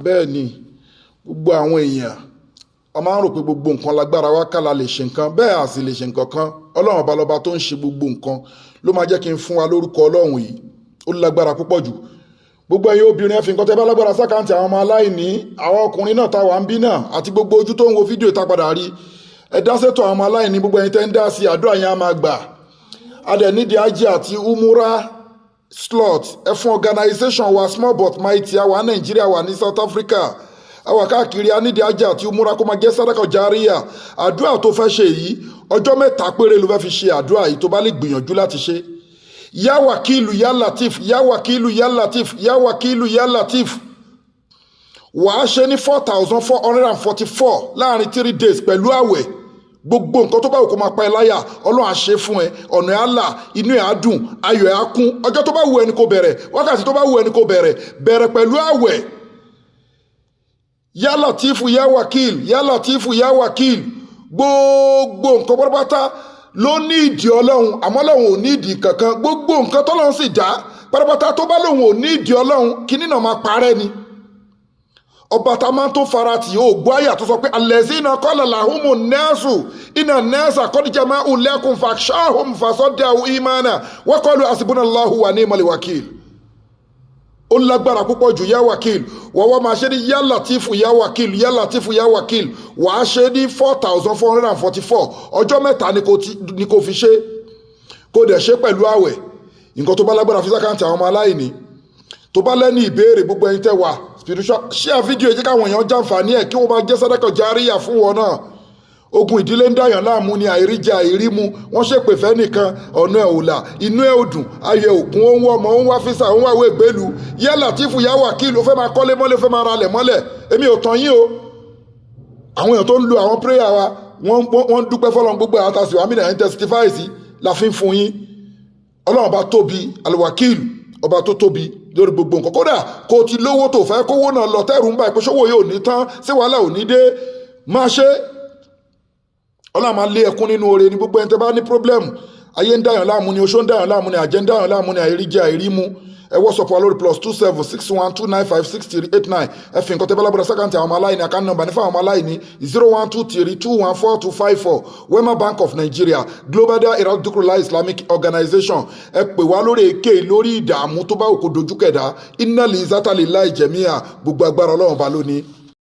Bẹ́ẹ̀ ni, gbogbo àwọn èèyàn a máa ń rò pé gbogbo nǹkan lágbára wa ká la lè ṣe nǹkan bẹ́ẹ̀, a sì lè ṣe nǹkan kan. Ọlọ́run Ọba lọ́ba tó ń ṣe gbogbo nǹkan ló máa jẹ́ kí n fún wa lórúkọ Ọlọ́run yìí. Ó lágbára púpọ̀ jù. Gbogbo ẹ̀yin obìnrin, ẹ fi nǹkan tẹ́ bá lágbára sí account àwọn ọmọ aláìní. Àwọn ọkùnrin náà tá wà ń bí náà àti gbogbo ojú tó ń wo fídíò ìta padà rí, ẹ dá sétò àwọn ọmọ aláìní. Gbogbo ẹ̀yin tẹ́ ń dá sí, àdúrà yẹn á máa gbà. A dẹ̀ nídìí hajj àti umura slot. Ẹ fún organisation wa, Small But Mighty. Àwa Nàìjíríà wà ní South Africa, àwa káàkiri. A nídìí hajj àti umura kó máa jẹ́ sàdákà járíyà. Àdúrà tó fẹ́ ṣe yìí, ọjọ́ 3 péré ló fẹ́ fi ṣe àdúrà yìí, tó bá lè gbìyànjú láti ṣe. Ya Wakilu ya Latif, ya Wakilu ya Latif, ya Wakilu ya Latif, wàá ṣe ní 4,444 láàrin 3 days pẹ̀lú àwẹ̀. Gbogbo nǹkan tó bá wù kó máa pa ẹ láyà, Ọlọ́run á ṣe fún ẹ. Ọ̀nà ẹ̀ á là, inú ẹ̀ á dùn, ayọ̀ ẹ̀ á kún. Ọjọ́ tó bá wù ẹni kó bẹ̀rẹ̀, wákàtí tó bá wù ẹni kó bẹ̀rẹ̀. Bẹ̀rẹ̀ pẹ̀lú àwẹ̀. Ya Latifu ya Wakil, ya Latifu ya Wakil. Gbogbo nǹkan pátápátá ló ní ìdí Ọlọ́run, àmọ́ Ọlọ́run ò ní ìdí kankan. Gbogbo nǹkan tọ́lọ́run sì dá pátápátá, tó bá lòun ò ní ìdí Ọlọ́run, kíní náà máa parẹ́ ni. Ọba tá a máa tó fara tì ó gbọ́ àyà tó sọ pé الذين قال لهم الناس إن الناس قد جمعوا لكم فاخشوهم فزادهم إيمانا وقالوا حسبنا الله ونعم الوكيل. Ó lágbára púpọ̀ jù. Ya Wakil, wọ́n wá máa ṣe ní ya Latifu ya Wakil, ya Latifu ya Wakil. Wàá ṣe ní 4,444, ọjọ́ 3 ni kò fi ṣe, kó dẹ̀ ṣe pẹ̀lú àwẹ̀. Nǹkan tó bá lágbára, fi sí account àwọn ọmọ aláìní. Tó bá lẹ́ni ìbéèrè, gbogbo ẹ̀yin tẹ́ wà spiritual, share fídíò yìí, káwọn èèyàn jàǹfààní ẹ̀, kí wọ́n máa jẹ́ sàdákà járíyà fún wọn náà. Ogun ìdílé ń dàyàn láàmú ni, àìríjẹ àìrímu, wọ́n ṣèpè fẹ́ nìkan, ọ̀nà ẹ̀ ò là, inú ẹ̀ ò dùn, ayọ̀ ẹ̀ òkun, ó ń wọ́ ọmọ, ó ń wá visa, ó ń wá ìwé ìgbélú. Ya Latifu ya Wakil, ó fẹ́ máa kọ́lé mọ́lẹ̀, ó fẹ́ máa ralẹ̀ mọ́lẹ̀. Èmi ò tàn yín o. Àwọn èèyàn tó ń lo àwọn prayer wa, wọ́n ń dúpẹ́ fọlọ́n. Gbogbo àwọn tá a sì wá mí náà ń testify sí la fi ń fún yín. Ọlọ́run bá tóbi, Alwakil, ọba tó tóbi lórí gbogbo nǹkan. Kódà kó o ti lówó tó fẹ́ kówó náà lọ, tẹ́rù ń bá ìpè ṣówó yóò ní tán, sí wàhálà ò ní dé, máa ṣe. Ọlọ́run máa lé ẹkún nínú oore ní. Gbogbo ẹni tẹ́ bá ní problem, ayé ń dàyàn láàmú ni, oṣó ń dàyàn láàmú ni, àjẹ́ ń dàyàn láàmú ni, àìríjẹ àìrímu, ẹ WhatsApp wa lórí +27 612956389. Ẹ fi nǹkan tẹ́ bá lágbára sí account àwọn ọmọ aláìní. Account number ní fún àwọn ọmọ aláìní, 0123214254, Wema Bank of Nigeria, Global Dahiratu Dhikrlahi Islamic Organization. Ẹ pè wá lórí èké lórí ìdààmú tó bá òkú dojúkẹ̀dá. إن العزة لله جميعا. Gbogbo agbára, Ọlọ́run bá lónìí.